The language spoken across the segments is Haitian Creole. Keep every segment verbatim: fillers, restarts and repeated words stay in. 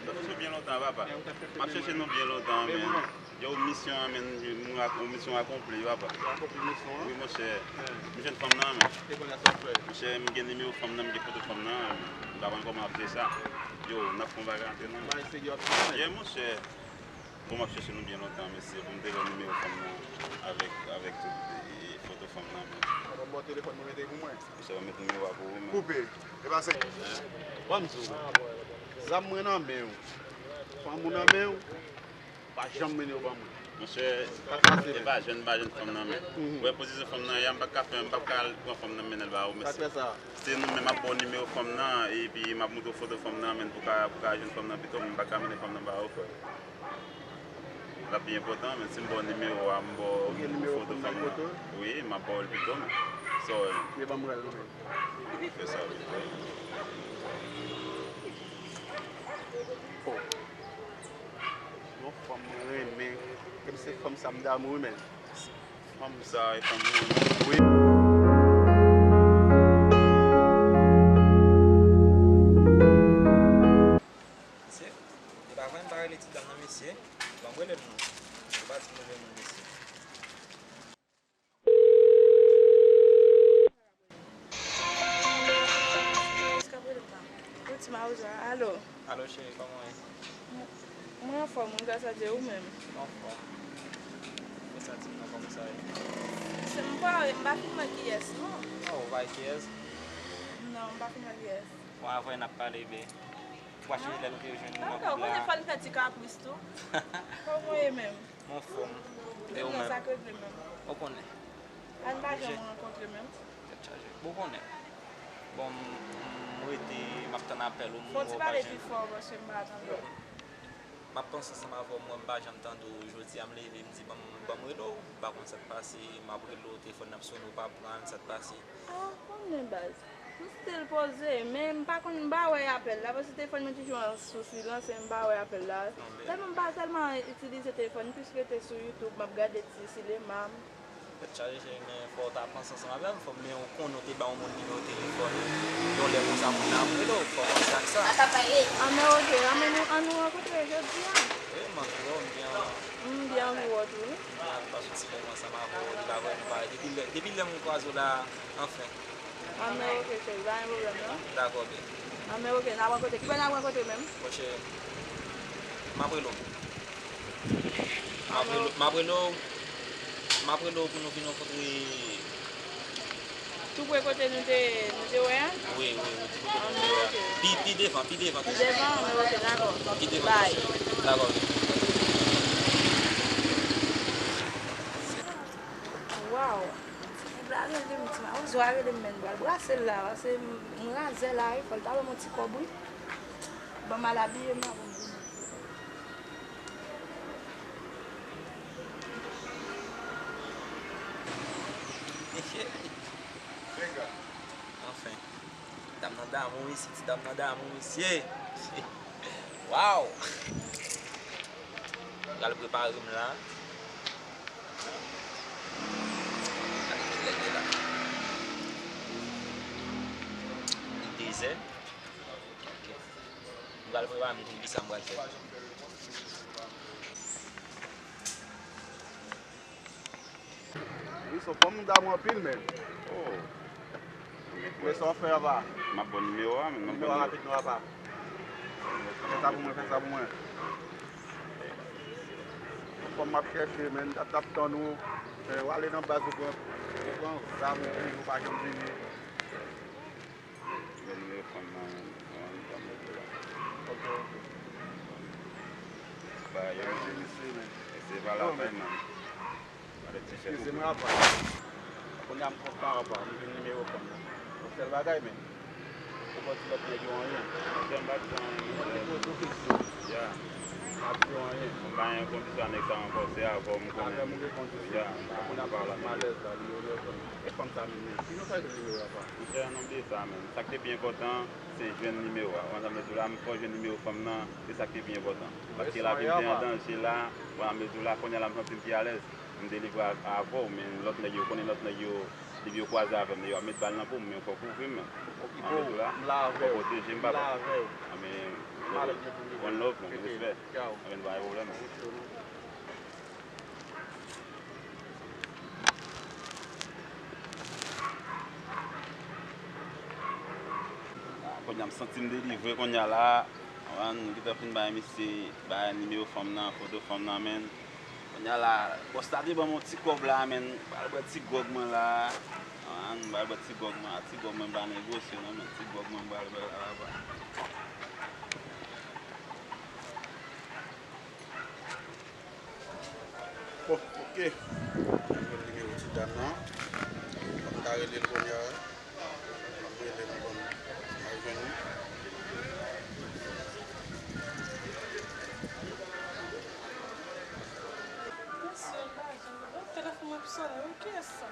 Chèche nou byen lontan, papa. M ap chèche nou byen lontan, men. Yo, misyon an, men, yon misyon akonpli, papa. Wi, monchè. M jwenn fanm nan, men. Monchè, m gen nimewo fanm nan, m gen foto fanm nan, men. M pa konn kòman ap fè sa. Yo, n ap fè yon bagay antre nou, men. Yeah, monchè. Bon, m ap chèche nou byen lontan, mesye, pou m te jwenn nimewo fanm nan avèk, avèk tout, e, e, foto fanm nan, men. Ban m bò telefòn mwen mete pou mwen. Mesye, ban m met nimewo a pou ou, men. Koupe. E pa se. Ban m di w. Zam mwen nan men w. Fanm ou nan men w. Pa janm mennen yo ban mwen. Monchè, e pa jwenn, pa jwenn fanm nan, men. Ou wè pozisyon fanm nan, ya, m pa ka fè, m pa ka al pran fanm nan mennen l ba ou, mesye. Se nou menm ap ba w nimewo fanm nan, epi m ap montre w foto fanm nan, men pou ka, pou ka jwenn fanm nan pito, men m pa ka mennen fanm nan ba ou, frè. L ap pi enpòtan, men si m ba w nimewo a, m ba w foto fanm nan. Wi, m ap ba w l pito, men. Sa w wè? Fè sa pito. Yon fanm mwen renmen. Kèm se fanm sa m damou wi, men. Fanm sa e fanm mwen renmen. Wi. Mesye, e pa vre m pa rele ti dam nan, mesye. Ban m rele l non. Ou pa di m rele l non, mesye. Alo. Alo, cheri, kòman w ye? Mwen anfòm, wi, gras a Dye, ou menm? Mwen anfòm. Mwen santi m nan kòm sa ye. Se m pa, m pa fin wè kiyès, non. Oh, ou pa wè kiyès? Non, m pa fin wè kiyès. Bon, avè n ap pale, bè. Ou pa chanje lè nou te jwenn nan koup la? Ou konnen fò n fè ti kapris tou. Kòman w ye menm? Mwen anfòm. E ou menm? Ou konnen. Ann pa janm rankontre menm. Tèt chaje. Bon, ou konnen. Bon, m, m rete, m ap tann apèl ou, m wè w pa janm. Fò w ti pale pi fò paske m pa tande w. M ap panse ansanm avè w, m wè m pa janm tande w. Jodi a m leve, m di, ban m, ban m rele w. M pa konn sa k pase, m ap rele w, telefòn nan ap sonnen, ou pa pran, sa k pase? Ah, konnen baz. M still poze, men m pa konn, m pa wè apèl la, paske telefòn mwen toujou an sou silans, e m pa wè apèl la. Tèlman m pa tèlman itilize telefòn, m plis rete sou YouTube, m ap gade ti sinema. Tèt chaje, cheri, men fò w ta panse ansanm avè m, fò m, men ou konnen ou te ba yon moun nimewo telefòn, yon lè konsa moun nan ap rele w, fò w panse ak sa. Anmè, oke, anmè nou, ann nou rankontre jodi a. Wi, m anvi wè w, m byen. M byen anvi wè w tou, wi. M byen anvi pase yon ti moman ansanm avè w, depi lè nou pa, depi lè, depi lè m kwaze w la, anfen. Anmè, oke, cheri, pa gen pwoblèm, non. Dakò, byen. Anmè, oke, n ap rankontre. Kilè n ap rankontre menm? Bon, cheri, m ap rele w. M ap rele w, m ap rele w, m ap rele w pou nou vin rankontre. Tou pre kote nou te, nou te wè a? Wi, wi, wi, tou pre kote nou te wè a. Anmè, oke. Pi, pi devan, pi devan toujou. Pi devan, anmè, oke, dakò. Pi devan toujou. Dakò, oke. Waw. Ti nèg la rele m, ti mawozo a rele m, men m pral brase l la, paske m, m razè la, wi, fò l ta ban m yon ti kòb, wi. Ban m al abiye m avan m vini. Anfen. Dam nan damou, mesye, ti dam nan damou, mesye. Waw! Pral prepare m la. Gade kilè l ye la. Li dezè. Ok. M pral prepare m pou m di sa m pral fè. Wi, se yon fanm m damou anpil, men. Oh. Men sa w fè a, pa? M ap ba w nimewo a, men m ap ba w nimewo a rapid non, papa. Fè sa pou mwen, fè sa pou mwen. Fanm m ap chèche, men, m t ap, t ap tann ou. Men, w ale nan baz, ou pran, ou pran zam, ou vini, ou pa janm vini. Ban m nimewo fanm nan, men, ban m nimewo fanm nan. Ok, ok. Ba yo, men. Mèsi, mèsi, men. Se pa la pèn, men. Eskize mwen, apa. Kounye a m transparan, apa. M jwenn nimewo fanm nan. Yon sèl bagay, men. Ou pa di lòt nèg yo anyen. Monchè, m pa di anyen, monchè. M te poze w kesyon. Ya. M pa di w anyen. M pa gen kondisyon a nèg sa ankò, se avè w m konnen. Avè m ou gen kondisyon. Ya, m pa gen kondisyon. Kounye a m santi m alèz la, nimewo fanm nan. E fanm sa menm, men. Ki non sa yo rele nimewo a, apa? Monchè, an nonm de sa, men. Sa k te pi enpòtan, se jwenn nimewo a. Ou konprann sa m vle di w la, m fò jwenn nimewo fanm nan, se sa k te pi enpòtan. Paske lavi m te an danje la, ou konprann sa m vle di w la, kounye a la m santi m pi alèz. M delivre a-, avè w, men lòt nèg yo, konnen lòt nèg yo, depi yo kwaze avè m, yo ap met bal nan po m, men fò w kouvri m. Ou la, m la avè w. Fò w pwoteje m, papa. M la avè w. Men, One love, man. Respè. Anben, pa gen pwoblèm. Kounye a m santi m delivre kounye a la. Konprann, m gentan fin bay misye, bay nimewo fanm nan, foto fanm nan, men. Kounye a la, bòs la te ban m yon ti kòb la, men. M pral bwè ti gwòg mwen la. Konprann, m pral bwè ti gwòg mwen. A ti gwòg mwen m pa negosye non, men ti gwòg mwen m pral bwè la, papa. Bon, ok. Mwen jwenn nimewo ti dam nan. Fòk m ta rele l kounye a. Fòk m rele l, bon, m al jwenn li. Mesye, m pa jwenn li. Telefòn mwen ap sonnen, wi, kiyès sa?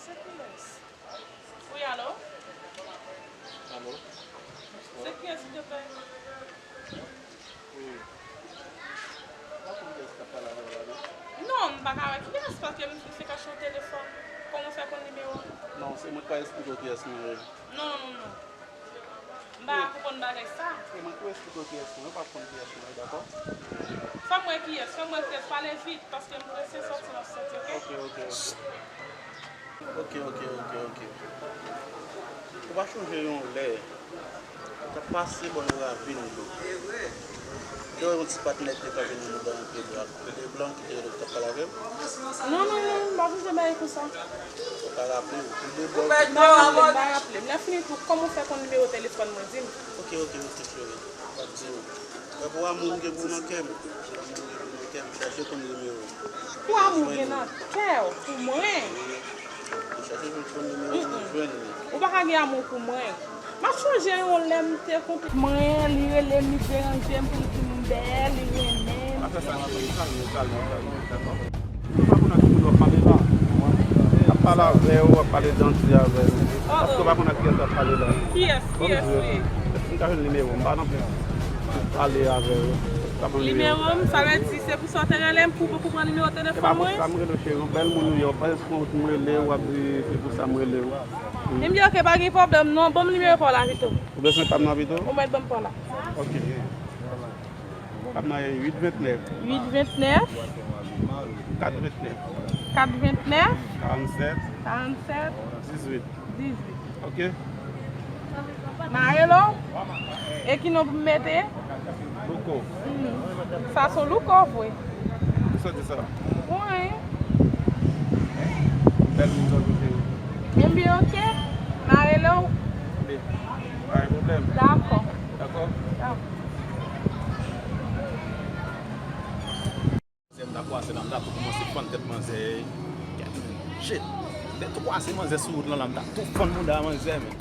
Se kiyès? Wi, alo? Alo? Se kiyès, silteplè? Wi. M pa konn kiyès k ap pale avè w la, non. Non, m pa ka wè kiyès, paske m fè kache yon telefòn. Kòman w fè konn nimewo m? Non, se mwen k pral esplike w kiyès mwen ye. Non, non, non, non. M pa ka konprann bagay sa. E mwen pou esplike w kiyès mwen, ou pa konn kiyès mwen, dakò? Fè m wè kiyès, fè m wè kiyès, pale vit, paske m prese sòti, m ap sòti, ok? Ok, ok, ok. Ok, ok, ok, ok. Ou pa chonje yon lè, ou t ap pase bò nan ravin yo. Te wè yon ti patnè ki te kanpe nan mitan yon pye bwa. Pye blan ki te rele w ki t ap pale avè m? Non, non, non, m pa sonje bagay konsa. Ou pa raple w? Ou de bò. Non, m pa raple, m pa raple. Lè fini tou, kòman w fè konn nimewo telefòn mwen, di m? Ok, ok, ok, cheri. W ap di m. Mwen pou amou m gen pou nan kè m. Pou amou m gen pou nan kè m, chèche konn nimewo m. Pou amou w gen nan kè w, pou mwen. Wi. Ou chèche jwenn konn nimewo m, ou jwenn li. Ou pa ka gen amou pou mwen. M ap chonje yon lè m te kontre mwen, li rele m, li deranje m pou l di m bèl, li renmen m. Pa fè sa, cheri, kalme w, kalme w, kalme w, dakò? Ou pa konn ak ki moun w ap pale la. Ap pale avè w, ap pale janti avè l. Paske ou pa konn ak kiyès w ap pale la. Kiyès? Kiyès li ye? Èske m ka jwenn nimewo w? M pa nan plis pale avè w. Nimewo m, sa vle di se pou sa w te rele m pou, pou pran nimewo telefòn mwen? E pa pou sa m rele w, cheri. Yon bèl moun ou ye, w pa jis pran wout m rele w, w ap di se pou sa m rele w. M di, ok, pa gen pwoblèm non, ban m nimewo pa w la pito. Ou bezwen pa m nan pito? Ou mèt ban m pa w la. Ok. Pa m nan e uit vennèf. Uit vennèf. Kat vennèf. Kat vennèf. Karannsèt. Karannsèt. Dizuit. Dizuit. Ok. Marelo. E ki non pou m mete? Louko. Hmm. Sa se Louko vre. Ou soti sa? Wi. Bèl moun sa tou cheri. Ebyen ok. Marelo. Ebyen, pa gen pwoblèm. Dakò. Dakò? Dakò. Manzè, m ta kwase la, m ta tou kòmanse fann tèt manzè. Shit! M te tou kwase manzè sou wout lan la, m ta tou fann mouda manzè, men.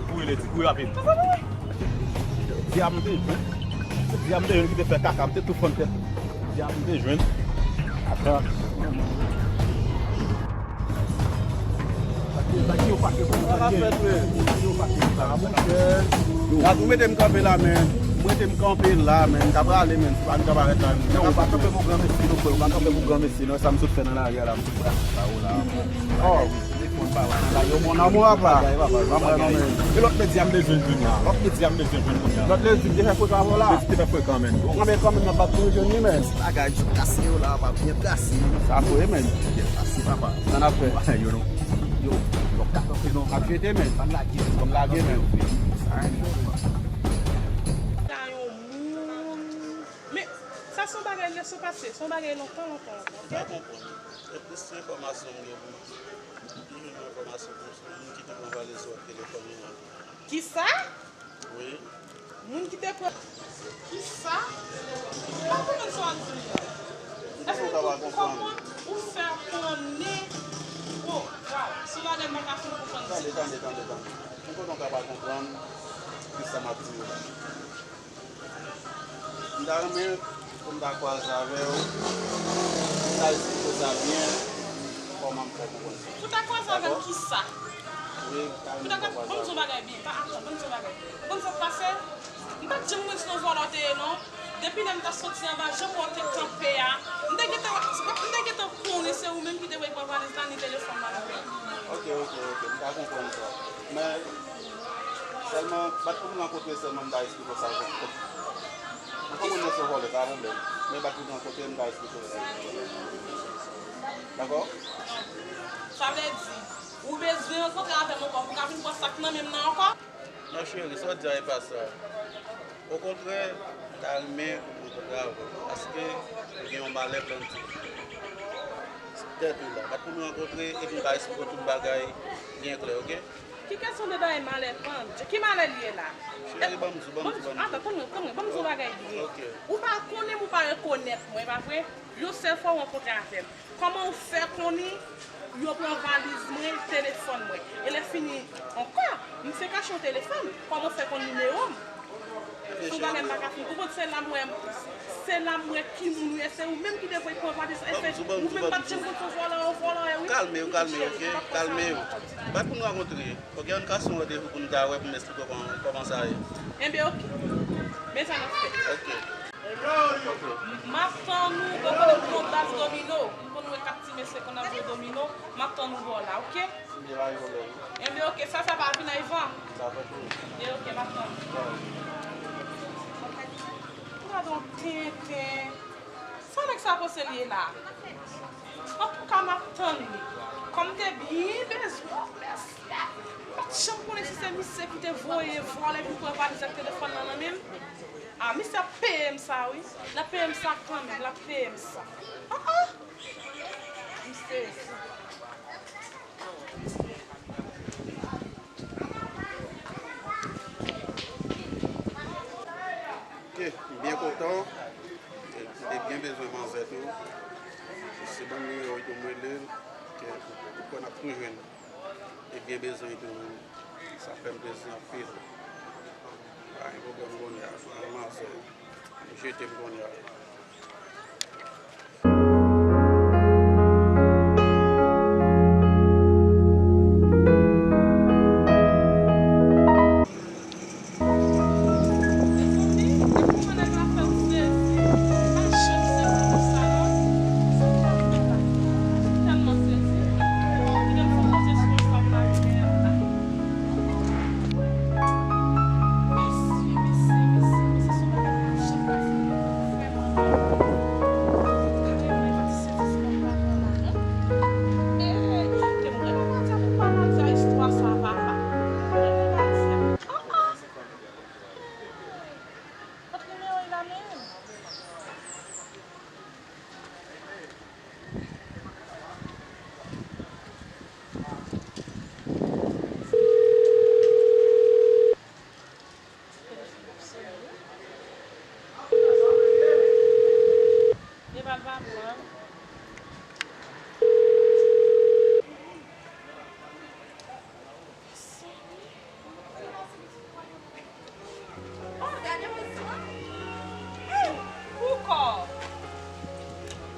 Kouri, Leti, kouri rapid. Dyab m te jwenn. Se dyab m te jwenn ki te fè kaka, m te tou fann tèt. Dyab m te jwenn. Ata. Gad, ou mete m kanpe la, men. Ou mete m kanpe la, men. M ta prale, men. Se pa m ka parèt la, men. Non, ou pa kanpe pou granmesi, non, frè. Ou pa kanpe pou granmesi, non. Sa m sot fè nan lari a la, m sot prale sa ou la. Oh. Telefòn pa wè nan lari, mon amour, apa. Bagay, papa, bagay. E lòt medya m bezwen jwenn la. Lòt medya m bezwen jwenn kounye a. Lòt medya te fè frekan avè w la. Medya te fè frekan, men. Ou kanpe kanmenm nan bat pou jwenn li, men. Bagay, yo plase yo la, papa, byen plase. Sa vre, men. Byen plase, papa. Sa n ap fè? Yo, non. Yo, yo, ka kanpe non. Ap jete, men. Ban m lage, ban m lage, men. Sa yon moun. Men, sa se yon bagay lese pase, se yon bagay lontan, lontan, lontan, ok? M pa konprann. E plis se enfòmasyon m gen pou m toujou gen enfòmasyon pou yon moun ki te pran valè sou telefòn mwen an. Kisa? Wi. Moun ki te pran. Kisa? M pa konprann sa w ap di m nan. Èske w konprann? Ou fè konnen. Wo, waw, si w pa konprann, m pa ka fin konprann. Tande, tande, tande, tande. M konnen w ka pa konprann kisa m ap di yo la. M ta renmen pou m ta kwaze avè w, m ta esplike w sa byen, kòman m fè konprann sa. Pou ta kwaze avè m kisa? Wi, m ta renmen pou ta kwaze avè m. Ban m di w bagay byen, pa atann, ban m di w bagay. Ou konn sa k pase? M pa t janm konnen se yon vòlò w te ye non. Depi lè m ta soti anba, jan w te kanpe a, m te gentan, m te gentan konnen se ou menm ki te voye pran valiz la, ni telefòn la nan men m. Ok, ok, ok, m ka konprann sa. Men, sèlman, bat pou nou rankontre sèlman, m ta eksplike w sa. Ou konprann mwen se vòlè, pa pwoblèm. Men bat pou nou rankontre, m ta eksplike w sa. Dakò? Sa vle di, ou bezwen rankontre avè m ankò pou w ka vin pran sa k nan men m nan ankò? Non, cheri, sa w di a e pa sa. Okontrè, m ta renmen pou m rankontre avè w, paske ou gen yon malè bandi. Tèt ou la. Bat pou nou rankontre, epi m ka eksplike w tout bagay byen klè, ok? Ki kesyon de bagay malè bandi? Ki malè li ye la? Cheri, ban m di w, ban m di w, ban m di w. Atann, tann mwen, tann mwen, ban m di w yon bagay byen. Ok. Ou pa konnen m, ou pa rekonèt mwen, pa vre? Yon sèl fwa w rankontre avè m. Kòman w fè konnen yo pran valiz mwen, telefòn mwen? E lè fini ankò, m fenk achte yon telefòn. Kòman w fè konn nimewo m? Se yon bagay m pa ka fin konprann. Se la m wè, se la m wè ki moun ou ye. Se ou menm ki te voye pran valiz la. E se ou menm pa t janm konn se yon vòlè, yon vòlè w ye, wi. Kalme w, kalme w, ok? Kalme w. Bat pou nou rankontre. Ok, ann kase yon randevou pou nou ta wè, pou m eksplike w kòman, kòman sa ye. Enben, ok. Men sa n ap fè. Ok. M ap tann ou, bon, kote pou yon baz domino. M konn wè kat ti mesye konn ap jwe domino. M ap tann ou bò la, ok? Enben, ok, sa, sa pa vin ayvan. Enben, ok, m ap tann ou. Gade yon tenten. Sa nèg sa panse l ye la? Antouka, m ap tann li. Kòm m te byen bezwen w, mesye. M pa t janm konnen si se misye ki te voye vòlè vin pran valiz ak telefòn nan nan men m. A, misye ap peye m sa, wi. L ap peye m sa kanmenm, l ap peye m sa. Ah, ah! M sezi. Ok, m byen kontan. E, e byen bezwen manzè tou. Se ban m nimewo l tou, m rele l. Ke ou kwè n ap tou jwenn. E byen bezwen l tou. Sa fè m plezi anpil. Pa gen pwoblèm kounye a. Manzè, jete m kounye a. Poukò?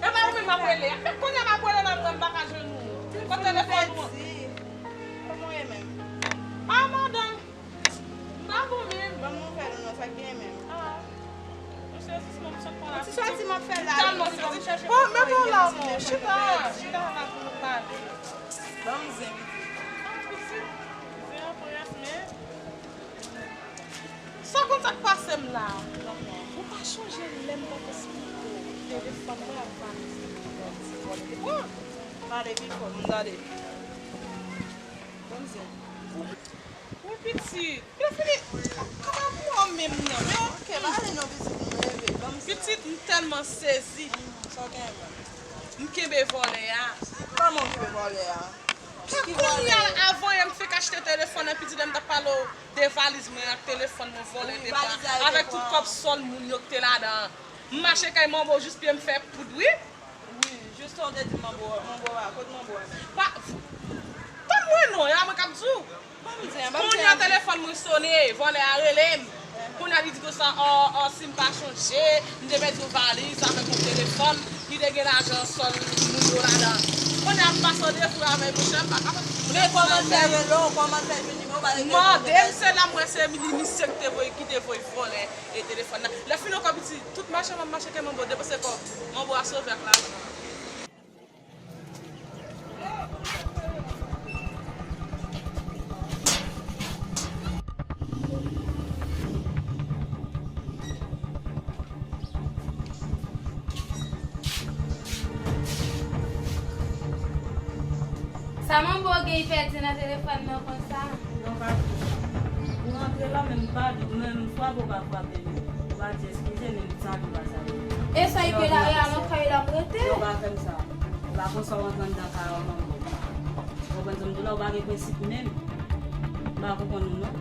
E pa ou menm m ap rele a. Men kounye a m ap rele nan mwen, m pa ka jwenn ou. Kot telefòn ou an? Kòman w ye menm? A, madanm. M pa bon menm. Ban m nouvèl ou non, sa k genyen menm? A. Ou sezi, m sot pran la. Ti soti m ap fè la. Tèlman sezi. Bon, men bon la, mon. Chita, chita la pou nou pale. Ban m zen pitit. A, pitit. Zen an près, men. Sa konn sa k pase m la? Ou pa chonje lè m t ap eksplike w telefòn mwen ak valiz mwen ki bandi vòlè te pran? Pale pi fò pou m tande. Ban m zen. Wi, pitit. Lè fini, kaba pou w menm nan, men. Ok, pale non, pitit, m leve. Ban m zen. Pitit, m tèlman sezi. Sa w gen menm? M kenbe vòlè a. Kòman w kenbe vòlè a? Ki vòlè? Kounye a, avan yè m fenk achte telefòn nan, pitit, lè m t ap pale w de valiz mwen ak telefòn mwen vòlè te pran, avèk tout kòb sòl moun yo ki te ladan an. M mache kay manbo jis pye m fè poud, wi. Wi, jis ou te di manbo, manbo a, kot manbo a menm? Pa, tann mwen non, e a mwen k ap di w. Ban m zen, ban m zen. Kounye a telefòn mwen sone, vòlè a rele m. Kounye a li di konsa, o, o, si m pa chonje, m te pèdi yon valiz avèk yon telefòn, li te gen lajan sòl moun yo ladan. Kounye a m pase yon defo avè l, monchè, m pa ka fè. Kòman l fè rele w, kòman l fè jwenn nimewo w, pa rele w. Mande m, se la m wè se li misye ki te voye, ki te voye vòlè e telefòn nan. Lè fini ankò piti, tout mache m ap mache ke Manbo depanse kò Manbo a sove ak lajan. Sa Manbo gen pèdi nan telefòn nan konsa? Non, pa di sa. Ou rantre la, menm pa di, menm frape ou pa frape li. Ou pa di eskize, menm salu ou pa salu. E sa, li pe lari a nan kay la m rete. Non, pa fè m sa. E pa konsa w rantre anndan kay a Manbo. Ou konprann sa m di w la, ou pa gen prensip menm. M pa konprann ou non.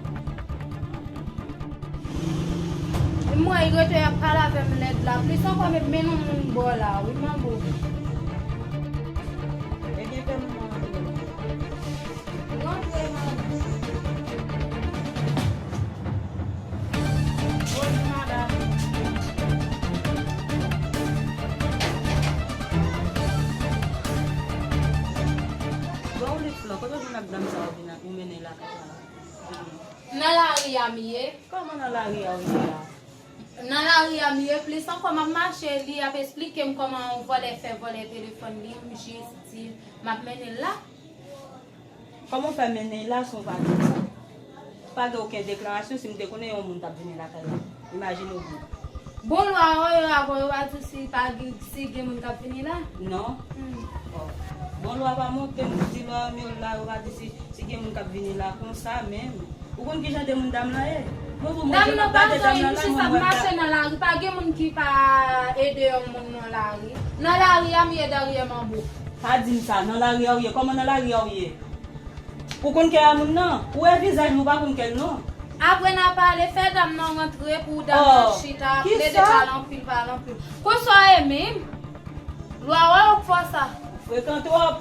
Mwen, li rete ap pale avè m lèd la. Plis ankò, met men nan moun bò la, wi, Manbo. Ebyen, fè m nan. Rantre, Manbo. Bonjou, madanm. Bon, ou li flan, kote w jwenn ak dam sa yo vin ak ou mennen lakay la? Nan lari a m ye. Kòman nan lari a w ye a? Nan lari a m ye, plis ankò m ap mache, li ap esplike m kòman yon vòlè fè vòlè telefòn li, m jis di m ap mennen l la. Kòman w fè mennen l la san w pa di m sa? Pa gen okenn deklarasyon, si m te konnen yon moun t ap vini lakay la. Imajine w byen. Bon, lwa yo, yo, avan yo pa di si pa gen, si gen moun k ap vini la? Non. Hmm. Oh. Bon, lwa pa monte, m di lwa yo la, yo pa di si, si gen moun k ap vini la konsa menm. Ou konn ki jan de moun dam lan ye? Mwen pou mwen, dam lan pa jan yon ti sa ap mache nan lari, pa gen moun ki pa ede yon moun nan lari. Nan lari a m ye dèyè Manbo. Pa di m sa, nan lari a w ye, kòman nan lari a w ye? Ou konn kè a moun nan? Ou wè vizaj li, ou pa konn kè l non. Apre n a pale, fè dam nan rantre pou dam nan chita, ap plede pale anpil, pale anpil. Konsa w ye menm? Lwa wè w fò sa. Frekan twòp.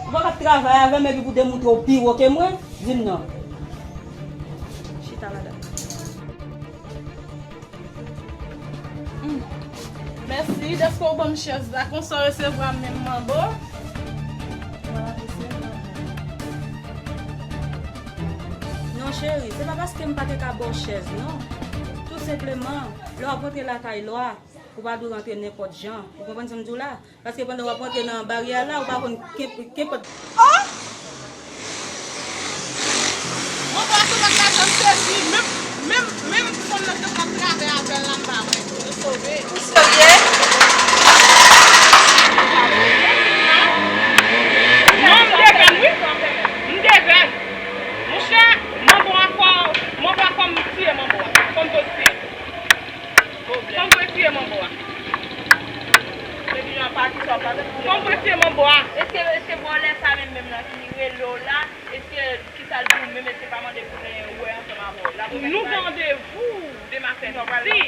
Ou pa ka travay avè m epi pou demoutre w pi wo ke mwen? Di m non. Chita, madanm. Hmm. Mèsi dèske w ban m chèz la. Konsa w resevwa m menm, Manbo? Non, cheri, se pa paske m pa te ka ba w chèz, non. Tou senpleman, lè w ap rantre lakay lwa, ou pa dwe rantre nenpòt jan. Ou konprann sa m di w la? Paske pandan w ap rantre nan baryè a la, ou pa konn kenpòt. Oh! Manbo a sove ak lajan, m sezi. Menm, menm, menm fanm nan te pral travay avè l la, m pa wè. Li sove. Ou serye? Non, m te vèn, wi. M te vèn. Monchè, Manbo a fò, Manbo a fò m tiye Manbo a. Fò m tou tiye. Fò m retire Manbo a. Fò m retire Manbo a. Èske, èske vòlè sa menm, menm nan ki rele w la? Èske, kisa l di w menm? Èske l pa mande pou nou wè ansanm avè w? Nou gen randevou demen aprèmidi.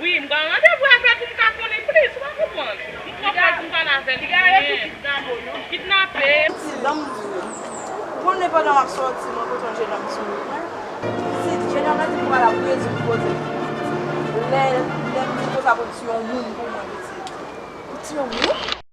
Wi, m gen randevou avè l pou m ka konnen plis, ou pa konprann? M pran pòz m pale avè l byen. Kidnape. Ti dam di w. Ou konnen pandan m ap sòti, mwen kontre yon jennonm sou wout mwen. Pitit, jennonm nan di m pral ap redi pou koze. Lè, lè m di konsa pou l ti yon moun pou mwen, pitit. Ou ti yon moun?